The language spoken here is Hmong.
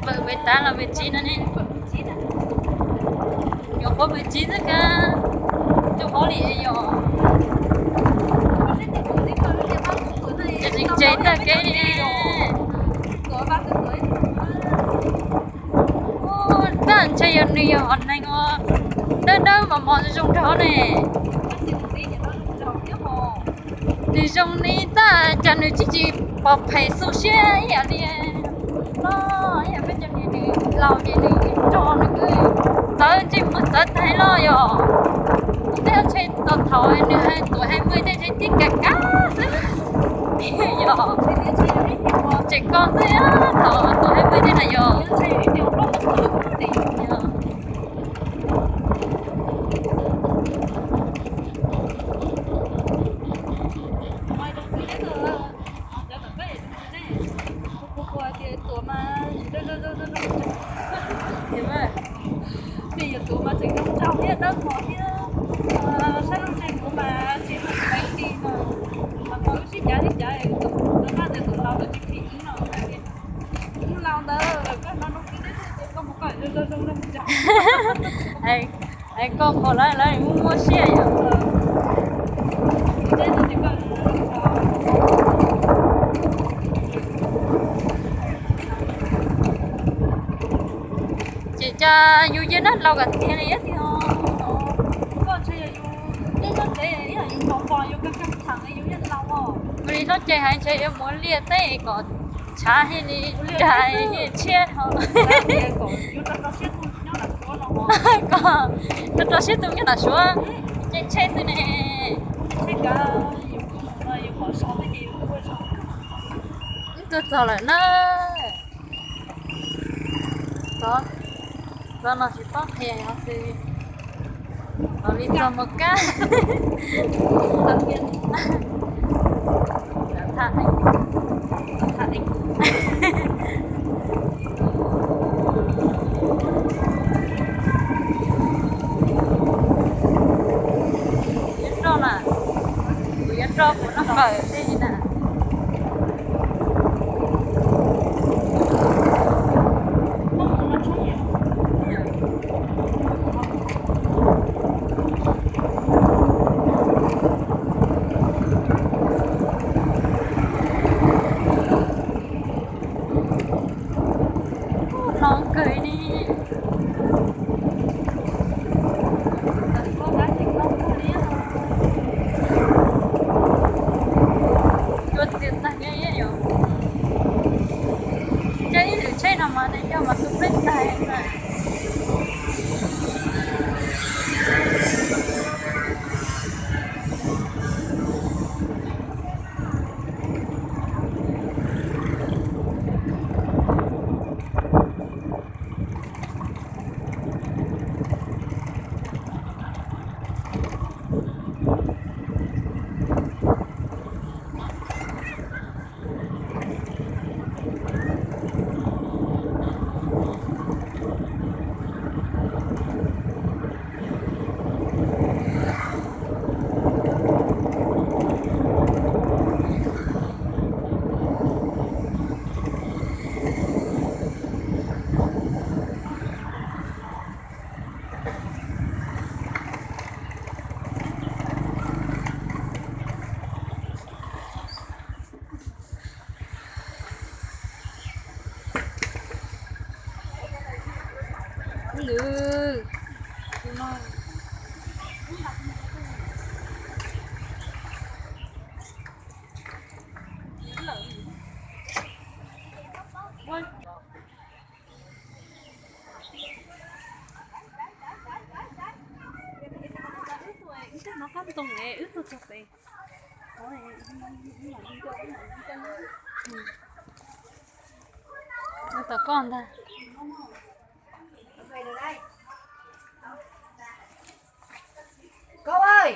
Vawm mười tám los mười chín no ne. Nyuam qhuav mười chín xwb kab, coj hov li yog. Tseem tsev tag kev li. Tab ntshe yog nws yog hom neeg os, dawb dawb mos mos zoo nraug ne. Nws zoo li tab cas nws tsis tsis pom phem xu siab ib yam li los ib yam peb cov niag nws laus ces nws nrog nws txawv ntsej muag txawv tag los yog. Tej ntshe thaum nws hais tuam hais pw tej ntshe tib kav kav xwb. Yog tseem koj xwb, thaum tuam hais pw tej na yog. Tias yuav tuav mas tseem zoo nraug thiab dawb mos thiab, saib lub ntsej muag mas tsis muaj peev li no, mas pom lub sib cav sib cav, rau qab tias tus laus lawm tsis phim ib no, tus laus ntawd koj hnov nroo kwv teb tias koj mus koj zoo zoo zoo zoo. Koj qhov lawv lawv muaj muaj siab yom. Ces cas yus yeej nab laus kom tiag li tiag. Koj ntshe yog yus nyob nyob tsev yus hnov pom yus kab kab tham yus yeej laus os. Ua li no ces hais ntshe yuav muab liaj teb kom tshav thiaj li dais tshiab ho. Kom rau rau siab tu nyob nram Suav ces ntshe xwb ne. Wb tuaj txog lawm na. Txog no tsis paub qhia yog xwb. Los li txog mus kab. Yuav roj na, kuv yuav roj kuv noj fawm tej na. Noo kawg li. Cua txias tag li yom. Coj ib lwm tsheb no mas nws yog mas tu peb tag. Nws, tus no, wb tuaj no qab ntoo wb tuaj txog pem. Nws tom koj ntag.